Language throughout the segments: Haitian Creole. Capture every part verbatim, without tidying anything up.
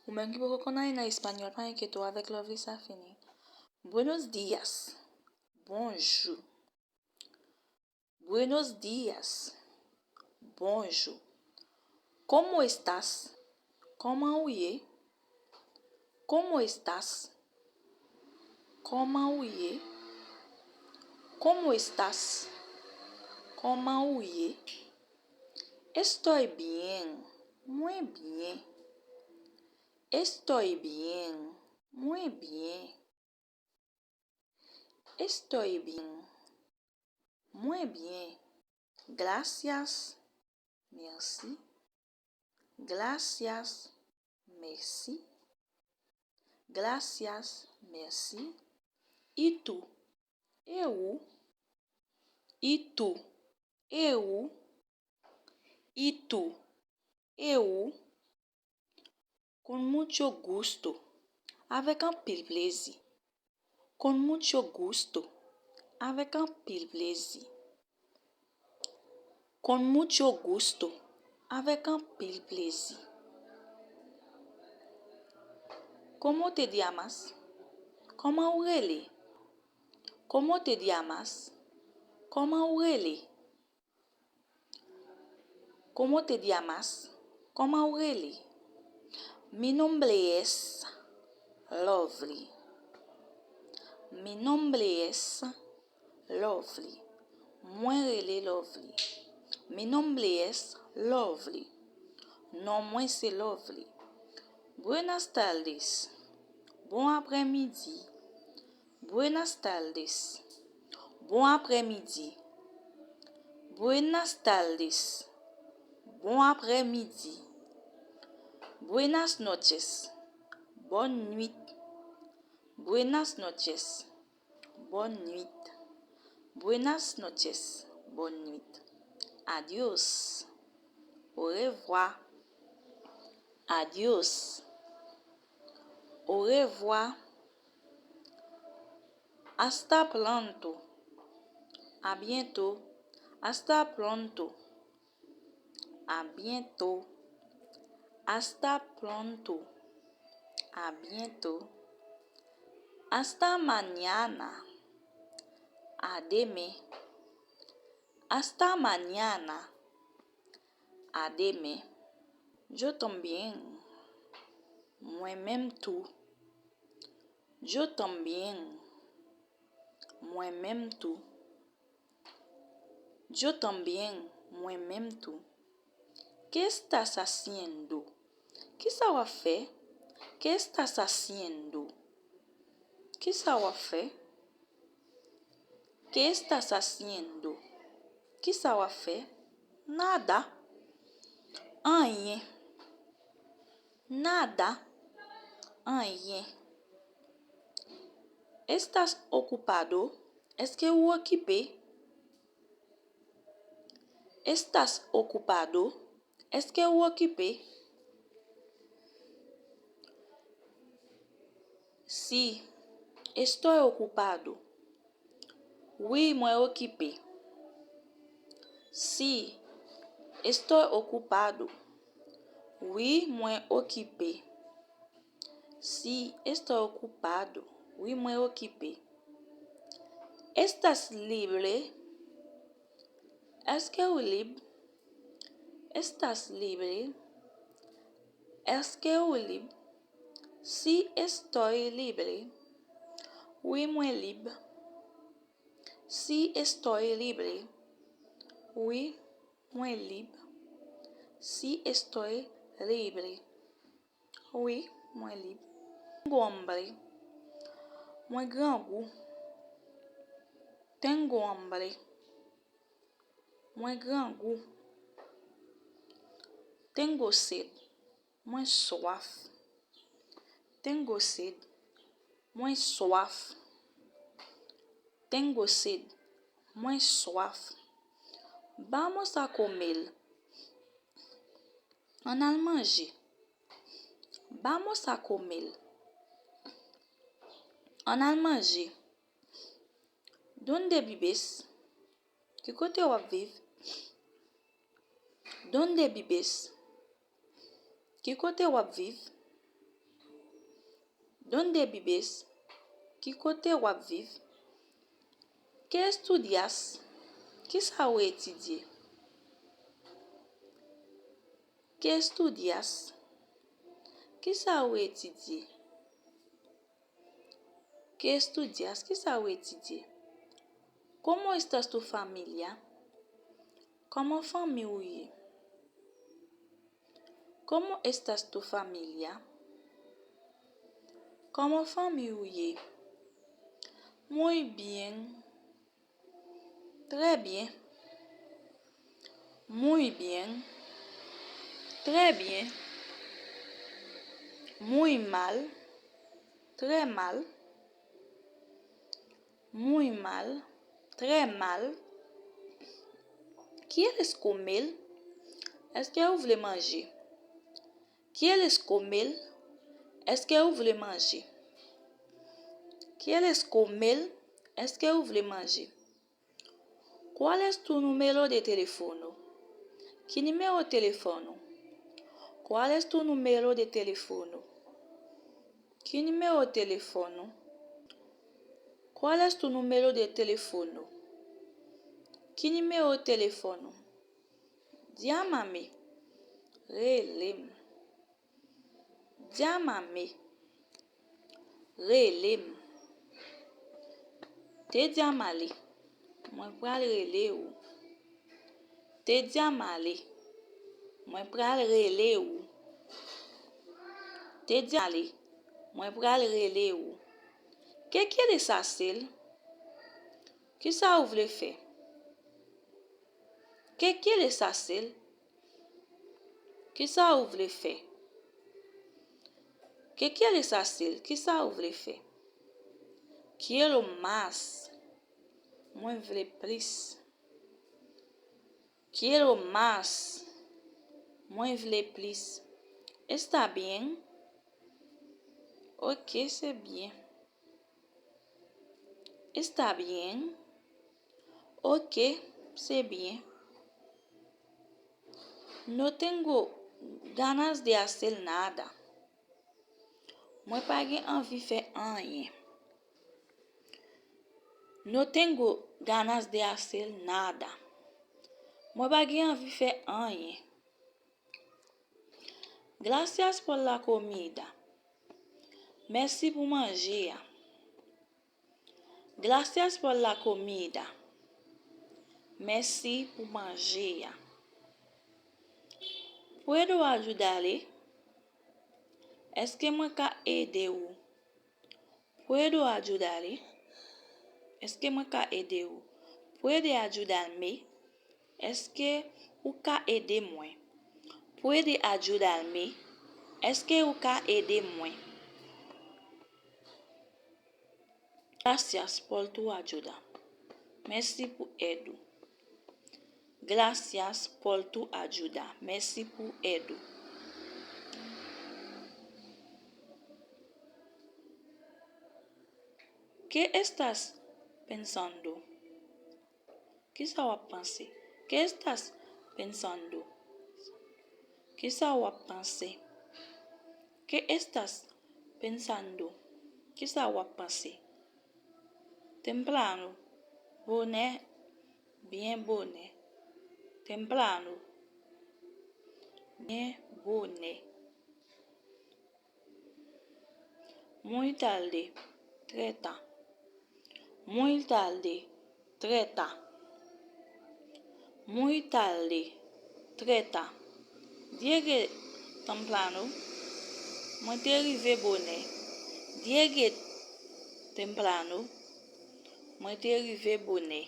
Ou menm ki poko konn anyen nan espanyòl, pa enkyete w, avèk Lovely sa fini. Buenos días. Bonjou. Buenos días. Bonjou. ¿Cómo estás? Kòman ou ye? ¿Cómo estás? Kòman ou ye? ¿Cómo estás? Kòman ou ye? Estoy bien. Mwen byen. Estoy bien. Mwen byen. Estoy bien. Mwen byen. Gracias. Mèsi. Gracias. Mèsi. Gracias. Mèsi. ¿Y tú? E ou? ¿Y tú? E ou? ¿Y tú? E ou? Con mucho gusto. Avèk anpil plezi. Con mucho gusto. Avèk anpil plezi. Con mucho gusto. Avèk anpil plezi. ¿Cómo te llamas? Kòman ou rele? ¿Cómo te llamas? Kòman ou rele? ¿Cómo te llamas? Kòman ou rele? Mi nombre es Lovely. Mi nombre es Lovely. Mwen rele Lovely. Mi nombre es Lovely. Non mwen se Lovely. Buenas tardes. Bon aprèmidi. Buenas tardes. Bon aprèmidi. Buenas tardes. Bon aprèmidi. Buenas noches. Bòn nwit. Buenas noches. Bòn nwit. Buenas noches. Bòn nwit. Adios. Au revoir. Adios. Au revoir. Hasta pronto. A byento. Hasta pronto. A byento. Hasta pronto. A byento. Hasta mañana. A demen. Hasta mañana. A demen. Yo también. Mwen menm tou. Yo también. Mwen menm tou. Yo también. Mwen menm tou. ¿Qué estás haciendo? Kisa w ap fè? ¿Qué estás haciendo? Kisa w ap fè? ¿Qué estás haciendo? Kisa w ap fè? Nada. Anyen. Nada. Anyen. ¿Estás ocupado? Èske ou okipe? ¿Estás ocupado? Èske ou okipe? Sí, estoy ocupado. Wi, mwen okipe. Sí, estoy ocupado. Wi, mwen okipe. Sí, estoy ocupado. Wi, mwen okipe. ¿Estás libre? Èske ou lib? ¿Estás libre? Èske ou lib? Sí, estoy libre. Wi, mwen lib. Sí, estoy libre. Wi, mwen lib. Sí, estoy libre. Wi, mwen lib. Tengo hambre. Mwen grangou. Tengo hambre. Mwen grangou. Tengo sed. Mwen swaf. Tengo sed. Mwen swaf. Tengo sed. Mwen swaf. Vamos a comer. Ann al manje. Vamos a comer. Ann al manje. ¿Dónde vives? Ki kote w ap viv? ¿Dónde vives? Ki kote w ap viv? Dónde vives? Ki kote w ap viv? ¿Qué estudias? Kisa ou etidye? ¿Qué estudias? Kisa ou etidye? ¿Qué estudias? Kisa ou etidye? ¿Cómo estás tu familia? Kòman fanmi ou ye? ¿Cómo estás tu familia? Kòman fanmi ou ye? Muy bien. Trè byen. Muy bien. Trè byen. Muy mal. Trè mal. Muy mal. Trè mal. ¿Quieres comer? Èske ou vle manje? ¿Quieres comer? Èske ou vle manje? ¿Quieres comer? Èske ou vle manje? ¿Cuál es tu número de teléfono? Ki nimewo telefòn ou? ¿Cuál es tu número de teléfono? Ki nimewo telefòn ou? ¿Cuál es tu número de teléfono? Ki nimewo telefòn ou? Llámame. Rele m. Llámame. Rele m. Te llamaré. Mwen pral rele ou. Te llamaré. Mwen pral rele ou. Te llamaré. Mwen pral rele ou. ¿Qué quieres hacer? Kisa ou vle fè? ¿Qué quieres hacer? Kisa ou vle fè? ¿Qué quieres hacer? Kisa ou vle fè? Quiero más. Mwen vle plis. Quiero más. Mwen vle plis. Está bien. Ok, se byen. Está bien. Ok, se byen. No tengo ganas de hacer nada. Mwen pa gen anvi fè anyen. No tengo ganas de hacer nada. Mwen pa gen anvi fè anyen. Gracias por la comida. Mèsi pou manje a. Gracias por la comida. Mèsi pou manje a. ¿Puedo ayudarle? Èske mwen ka ede ou? ¿Puedo ayudarle? Èske mwen ka ede ou? ¿Puede ayudarme? Èske ou ka ede mwen? ¿Puede ayudarme? Èske ou ka ede mwen? Gracias por tu ayuda. Mèsi pou èd ou. Gracias por tu ayuda. Mèsi pou èd ou. ¿Qué estás pensando? Kisa w ap panse? ¿Qué estás pensando? Kisa w ap panse? ¿Qué estás pensando? Kisa w ap panse? Temprano. Bonè. Byen bonè. Temprano. Byen bonè. Muy tarde. Trè ta. Muy tarde. Trè ta. Muy tarde. Trè ta. Llegué temprano. Mwen te rive bonè. Llegué temprano. Mwen te rive bonè.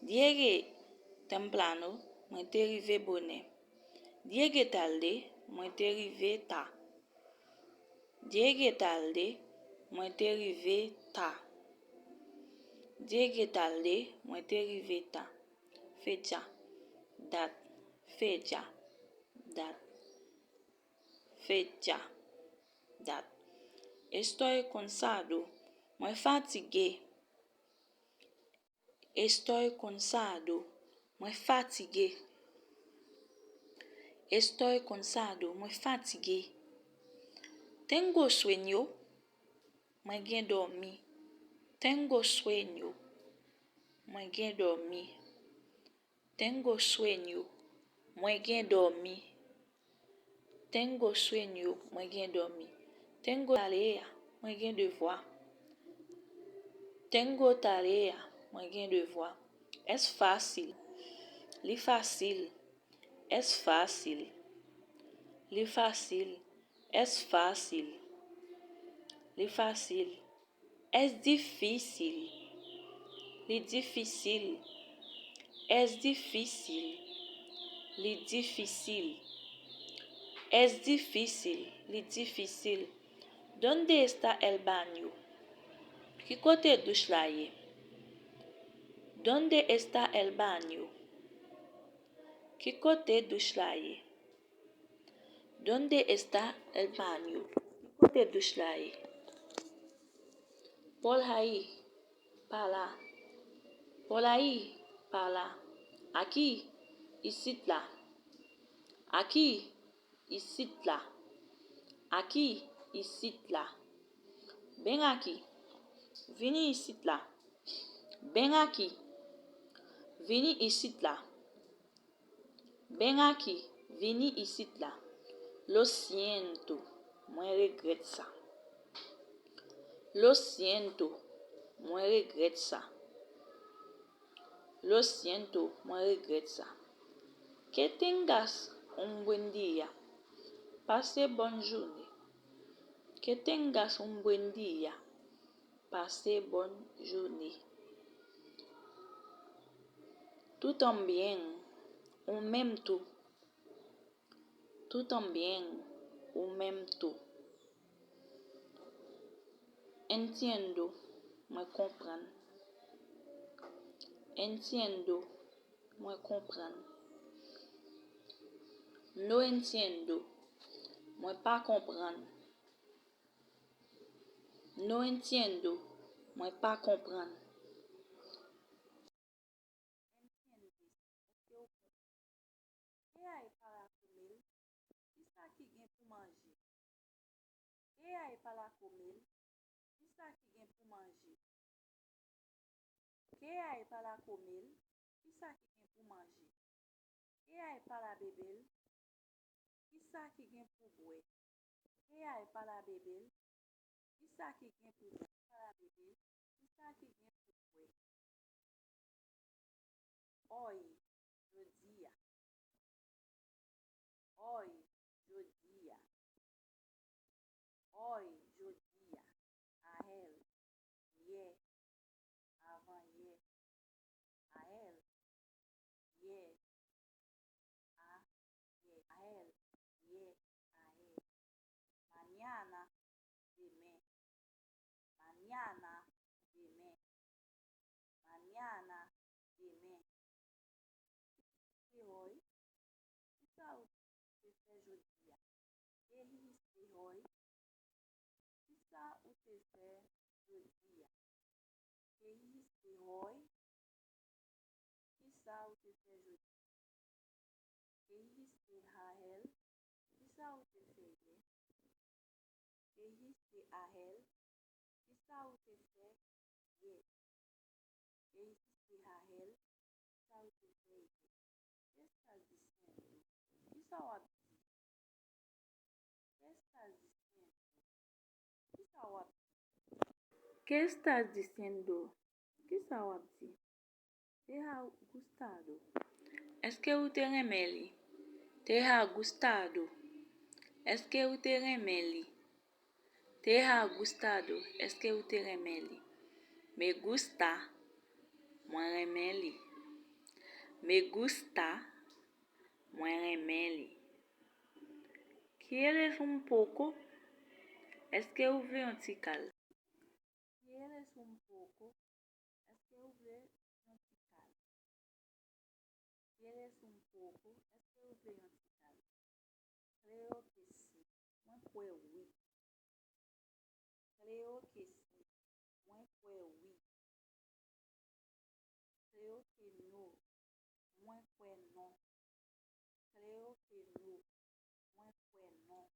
Llegué temprano. Mwen te rive bonè. Llegué tarde. Mwen te rive ta. Llegué tarde. Mwen te rive ta. Llegué tarde. Mwen te rive ta. Fecha. Dat. Fecha. Dat. Fecha. Dat. Estoy cansado. Mwen fatige. Estoy cansado. Mwen fatige. Estoy cansado. Mwen fatige. Tengo sueño, mwen gen dòmi. Tengo sueño, mwen gen dòmi. Tengo sueño, mwen gen dòmi. Tengo sueño, mwen gen dòmi. Tengo tarea, mwen gen devwa. Tengo tarea, mwen gen devwa. Es fácil, li fasil. Es fácil, li fasil. Es fácil, li fasil. Es difícil, li difisil. Es difícil, li difisil. Es difícil, li difisil. ¿Dónde está el baño? Ki kote douch la ye? ¿Dónde está el baño? Ki kote douch la ye? ¿Dónde está el baño? Ki kote douch la ye? Por ahí, pa la. Por ahí, pa la. Aquí, isit la. Aquí, isit la. Aquí, isit la. Ven aquí, vini isit la. Ven aquí, vini isit la. Ven aquí, vini isit la. Lo siento, mwen regrèt sa. Lo siento, mwen regrèt sa. Lo siento, mwen regrèt sa. Que tengas un buen día. Pase bòn jounen. Que tengas un buen día. Pase bòn jounen. Tú también, ou menm tou. Tú también, ou menm tou. Entiendo, mwen konprann. Entiendo, mwen konprann. No entiendo, mwen pa konprann. No entiendo, mwen pa konprann. Entiendes, èske w konprann? ¿Qué hay para comer? Kisa ki gen pou manje? ¿Qué hay para comer? Kisa ki gen pou manje? ¿Qué hay para comer? Kisa ki gen pou manje? ¿Qué hay para beber? Kisa ki gen pou bwè? ¿Qué hay para beber? Kisa ki gen pou bwè? Para beber. Kisa ki gen pou bwè? Hoy, jodi a. Hoy, jodi a. Hoy, jodi a. Ayer, yè. Avan yè. Ayer, yè. Ayè, ayè, ayè. Mañana, demen. Mañana, demen. Mañana, demen. ¿Qué hiciste hoy? Kisa ou te fè jodi a? ¿Qué hiciste hoy? Kisa ou te fè jodi a? ¿Qué hiciste hoy? Kisa ou te fè jodi a? ¿Qué hiciste ayer? Kisa ou te fè yè? ¿Qué hiciste ayer? Kisa ou te fè yè? ¿Qué hiciste ayer? Kisa ou te fè yè? ¿Qué estás diciendo? Kisa w ap di? ¿Qué estás diciendo? Kisa w ap di? ¿Qué estás diciendo? Kisa w ap di? ¿Te ha gustado? Èske ou te renmen li? ¿Te ha gustado? Èske ou te renmen li? ¿Te ha gustado? Èske ou te renmen li? Me gusta, mwen renmen li. Me gusta, mwen renmen li. ¿Quieres un poco? Èske ou vle yon ti kal? ¿Quieres un poco? Èske ou vle yon ti kal? ¿Quieres un poco? Èske ou vle yon ti kal? Creo que sí. Mwen kwè wi. Creo que sí. Mwen kwè wi. Creo que no. Mwen kwè non. Creo que no. Mwen kwè non.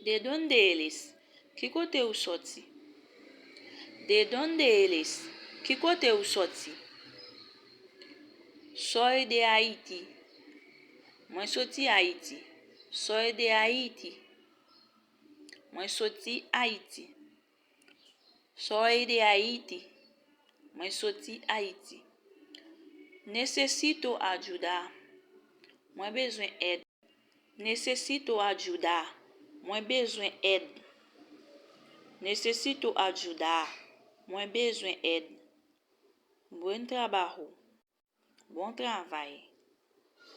¿De dónde eres? ¿Qué kote ou sòti? ¿De dónde eres? ¿Qué kote ou sòti? Soy de Haití. Mwen soti Ayiti. Soy de Haití. Mwen soti Ayiti. Soy de Haití. Mwen soti Ayiti. Necesito ayuda. Mwen bezwen èd. Necesito ayuda. Mwen bezwen èd. Necesito ayuda. Mwen bezwen èd. Buen trabajo. Bon travay.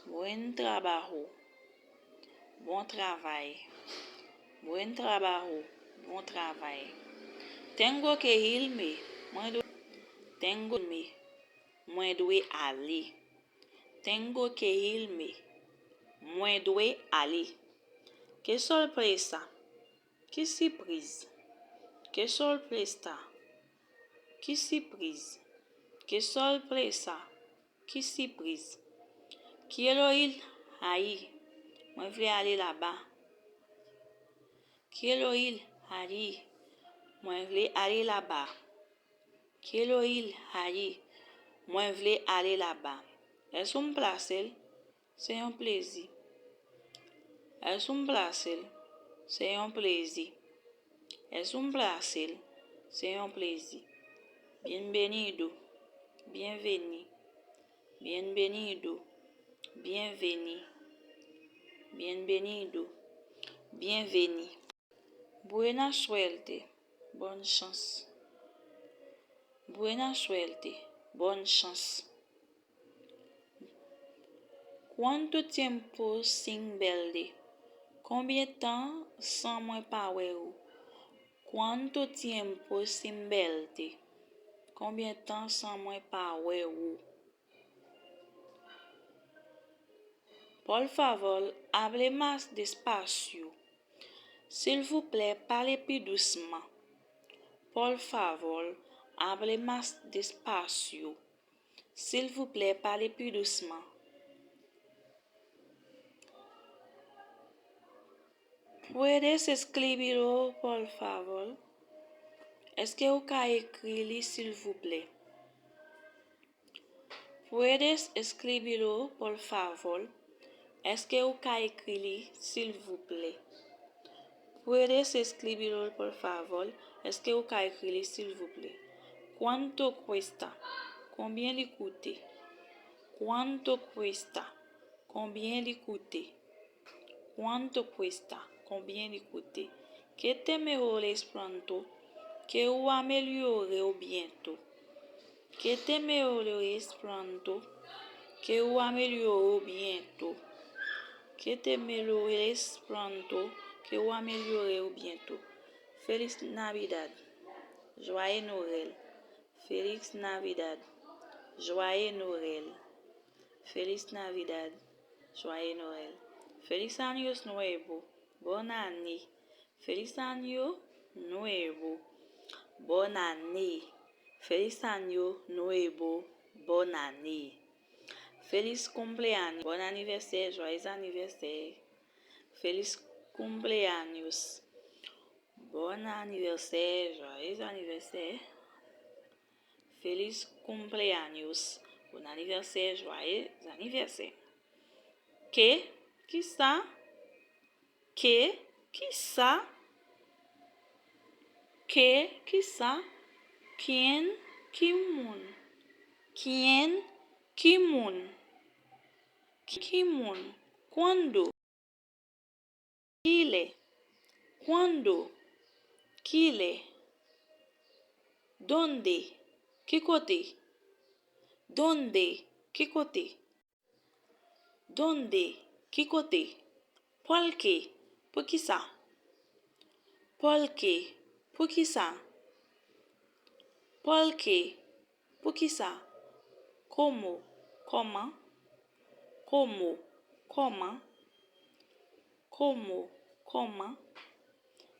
Buen trabajo. Bon travay. Buen trabajo. Bon travay. Tengo que irme. Mwen dwe. Tengo que irme. Mwen dwe ale. Tengo que irme. Mwen dwe ale. Qué sorpresa. Ki sipriz. Qué sorpresa. Ki sipriz. Qué sorpresa. Ki sipriz. Quiero ir allí. Mwen vle ale laba. Quiero ir allí. Mwen vle ale laba. Quiero ir allí. Mwen vle ale laba. Es un placer. Se yon plezi. Es un placer. Se yon plezi. Es un placer. Se yon plezi. Bienvenido. Byenveni. Bienvenido. Byenveni. Bienvenido. Byenveni. Buena suerte. Bòn chans. Buena suerte. Bòn chans. ¿Cuánto tiempo sin verte? Konbyen tan san mwen pa wè ou? ¿Cuánto tiempo sin verte? Konbyen tan san mwen pa wè ou? Por favor, hable más despacio. Silvouplè, pale pi dousman. Por favor, hable más despacio. Silvouplè, pale pi dousman. ¿Puedes escribirlo, por favor? Èske ou ka ekri li, silvouplè? ¿Puedes escribirlo, por favor? Èske ou ka ekri li, silvouplè? ¿Puedes escribirlo, por favor? Èske ou ka ekri li, silvouplè? ¿Cuánto cuesta? Konbyen li koute? ¿Cuánto cuesta? Konbyen li koute? ¿Cuánto cuesta? Konbyen li koute? Que te mejores pronto. Ke ou amelyore w byento. Que te mejores pronto. Ke ou amelyore w byento. Que te mejores pronto. Ke ou amelyore w byento. Feliz Navidad. Joyeux Noël. Feliz Navidad. Joyeux Noël. Feliz Navidad. Joyeux Noël. Feliz Año Nuevo. Bòn ane. Feliz Año Nuevo. Bòn ane. Feliz Año Nuevo. Bòn ane. Feliz cumpleaños. Bòn anivèsè. Joyeux anniversaire. Feliz cumpleaños. Bòn anivèsè. Joyeux anniversaire. Feliz cumpleaños. Bon anivèsè. Joyeux anniversaire. Ke, kisa? Ke, kisa? Ke, kisa? Quién, ki moun? Quién, ki moun? Ki moun? Cuándo? Kilè? ¿Cuándo? Kilè? ¿Dónde? Ki kote? ¿Dónde? Ki kote? ¿Dónde? Ki kote? ¿Por qué? Poukisa? ¿Por qué? Poukisa? ¿Por qué? Poukisa? ¿Cómo? Kòman? ¿Cómo? Kòman? ¿Cómo? Kòman?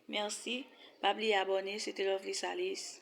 Mèsi. Pa bliye abòne. Se te Lovely Salis.